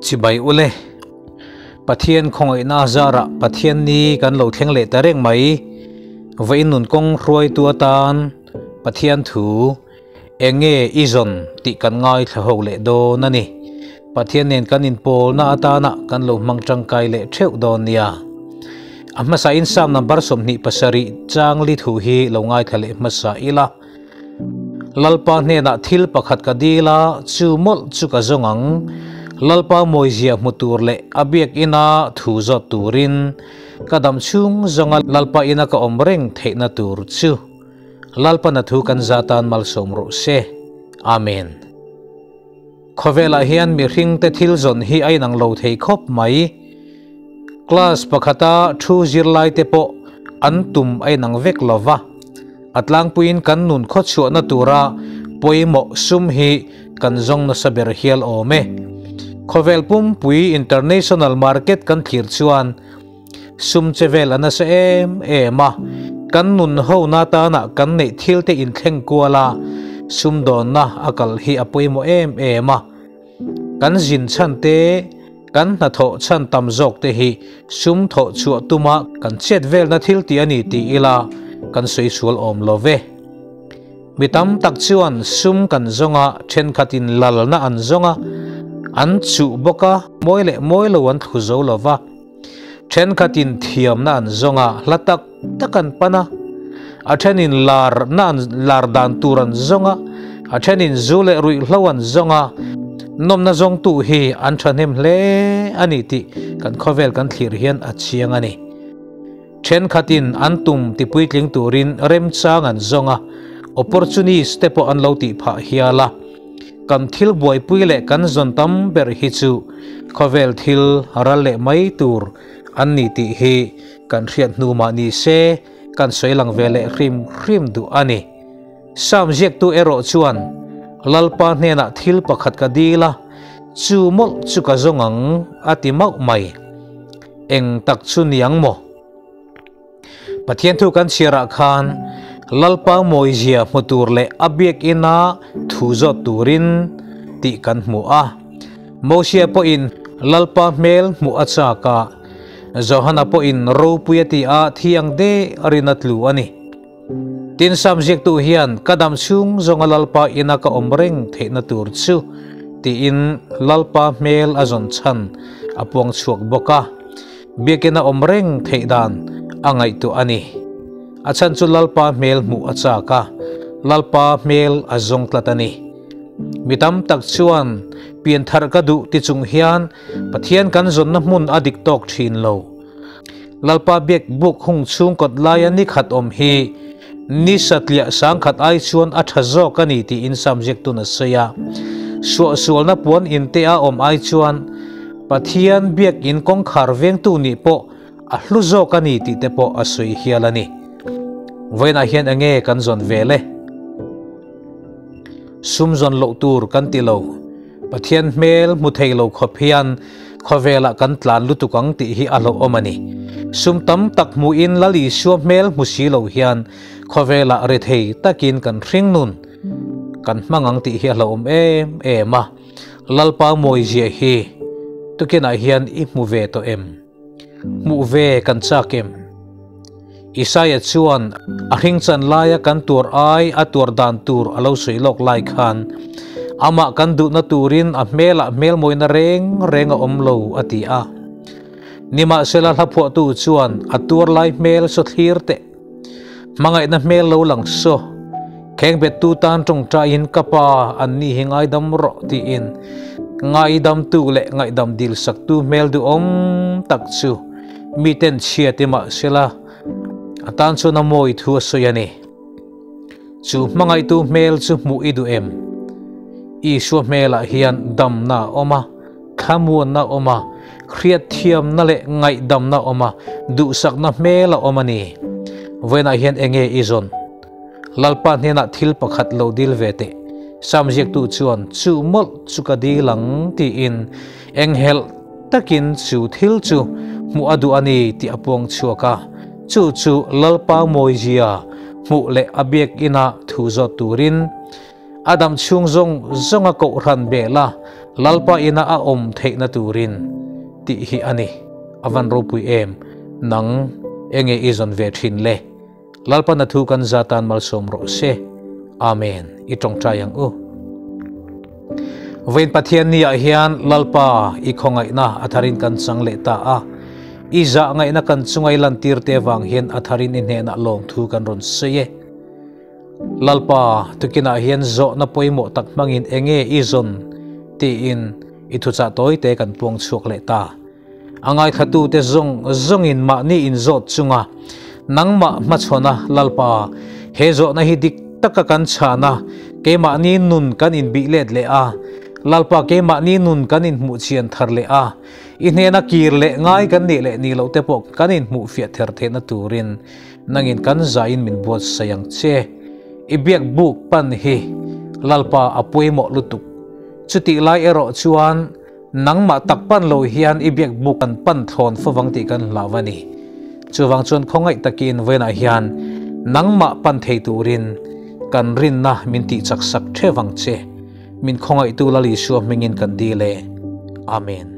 Chibai ule. Pathian khawngaihna zarah Pathian ni kan lo thleng leh ta reng mai. Vawiin nun kawng hruaitu atan Pathian thu eng nge i zawn tih kan ngaithla ho leh dawn a ni. Pathian nen kan inpawlna atana kan lo hmang tangkai leh theuh dawn nia. A hmasain Psalm number 27 changli thu hi lo ngaithla leh hmasa ila. Lalpa hnenah thil pakhat ka dil a, chu mawlh chu ka zawng ang. Lalpa mawizia hmu tur leh a biakina thu zawt turin ka dam chhung zawnga Lalpa ina ka awm reng theihna tur chu Lalpana thu kan za tan malsawm rawh se. Amen. Khawvelah hian mihringte thil zawn hi a inang lo thei khawp mai. Class pakhata thu zirlaite pawh an tum a inang vek lo va. A tlangpuiin kan nun khawchhuahna tura pawimawh sum hi kan zawng nasa ber hial awm e. Khawvel pumpui international market kan thlir chuan sum che vel a nasa em em a, kan nun hona tana kan neih thil te inthleng kual a, sumdawnna a kal hi a pawimawh em em a. Kan zin chhan te, kan hnathawh chhan tam zawk te hi sum thawh chhuah tuma kan chet velna thil tih a ni tih ila kan sawi sual awm lo ve. Mi tam tak chuan sum kan zawng a, thenkhatin lalna an zawng a, an chuh bawk a, mawi leh mawi lo an thlu zo lo va. Thenkhatin thiamna an zawng a, hla tak tak an pan a, a thenin larna an lar dan tur an zawng a, a thenin zu leh ruihhlo an zawng a, nawmna zawngtu hi an thahnem hle a ni tih kan khawvel kan thlir hian a chiang a ni. Thenkhatin an tum tipuitling turin remchang an zawng a, opportunist te pawh an lo tih phah hial a. Kan thil buaipui leh kan zawn tam ber hi chu khawvel thil ral leh mai tur an ni tih hi kan hriat hnu mah ni se kan sawi lang ve leh hrim hrim duh a ni. Psalm ziaktu erawh chuan, Lalpa hnenah thil pakhat ka dil a, chu mawlh chu ka zawng ang a ti mauh mai. Eng tak chu niang maw? Pathian thu kan chhiarah khan Lalpa mawizia hmu tur leh a biakina thu zawt turin tih kan hmu a. Mosia pawhin Lalpa hmel hmuh a chak a, Johana pawhin ropui a ti a, thiang de rin a tlu a ni. Tin, Sam ziaktu hian ka dam chhung zawnga Lalpa ina ka awm reng theihna tur chu tiin Lalpa hmel a zawn chhan a puang chhuak bawk a. Biakina awm reng theih dan a ngaihtuah a ni. A chhan chu Lalpa hmel hmuh a chak a, Lalpa hmel a zawng tlat a ni. Mi tam tak chuan pianthar ka duh ti chung hian Pathian kan zawnna hmun a dik tawk thin lo. Lalpa biak buk hung chhung kawt laia ni khat awm hi ni satliah sang khat ai chuan a tha zawk a ni tiin Sam ziaktun a sawi a. Suahsualna puan inte a awm ai chuan Pathian biakin kawngkhar vengtu nih pawh a hlu zawk a ni tih te pawh a sawi hial a ni. Vawiinah hian enge kan zawn vel e? Sum zawn loh tur kan ti lo. Pathian hmel hmu thei lo khawp hian khawvelah kan tlan lutuk ang tih hi a hlauhawm a ni. Sum tam tak hmuhin Lal Isua hmel hmu si lo hian khawvelah rethei takin kan hring nun kan hmang ang tih hi a hlauhawm em em a. Lalpa mawizia hi tukinah hian i hmu ve tawh em? Hmuh ve kan chak em? Isaia chuan a hringchan laia kan tuar ai a tuar dan tur a lo sawi lawk lai khan amah kan duhna turin a hmelah hmelmawina reng reng a awm lo a ti a. Nimahsela hlaphuahtu chuan a tuar lai hmel saw thlir teh. Hmangaihna hmel lo lang saw. Khengbettu tan tawngtaiin ka pa an ni hi ngaidam rawh tiin ngaidamtu leh ngaihdam dilsaktu hmel duhawm tak chu miten chhia ti mah sela a tan chuan a mawi thu a sawi a ni. Chu hmangaihtu hmel chu hmuh i duh em? Isua hmelah hian damna a awm a, thlamuanna a awm a, hriatthiamna leh ngaihdamna a awm a, duhsakna hmel a awm a ni. Vawiinah hian enge i zawn? Lalpa hnenah thil pakhat lo dil ve teh. Sam ziaktu chuan chu mawlh chu ka dil ang tiin enghelh takin chu thil chu hmuh a duh a ni tih a puang chhuak a. Chu chu Lalpa mawizia hmuh leh a biakina thu zawt turin A dam chhung zawng zawnga kohhran bela Lalpa ina a awm theihna turin tih hi a ni. A van ropui em? Nang enge i zawn ve thin le? Lalpa na thu kan za tan malsawm rawh se. Amen. I tawngtai ang u. Vawiin Pathian ni ah hian Lalpa i khawngaihna a tharin kan chang leh ta a. I zah ngaihna kan chunga i lantir te vang hian a tharin i hnenah lawmthu kan rawn sawi e. Lalpa, tukinah hian zawhna pawimawh tak hmangin enge i zawn tiin i thuchah tawite kan puang chhuak leh ta. A ngaithlatute zawng zawngin mahni inzawt chunga nangmah hmachhawna Lalpa, he zawhna hi dik taka kan chhan a, keimahni nun kan inbih let leh a, Lalpa keimahni nun kan inhmuh chian thar leh a, i hnena kir leh ngai kan nih leh nih loh te pawh kan inhmuh fiah ther theihna turin Nangin kan zain min buatsaih ang che. I biak buk pan hi Lalpa a pawimawh lutuk. Chutih lai erawh chuan nangmah tak pan lo hian i biak buk kan pan thlawn fovang tih kan hlau a ni. Chuvang chuan khawngaih takin vawiinah hian nangmah pan thei turin kan rinna min tihchak sak theuh ang che. Min khawngaihtu Lal Isua hmingin kan dil e. Amen.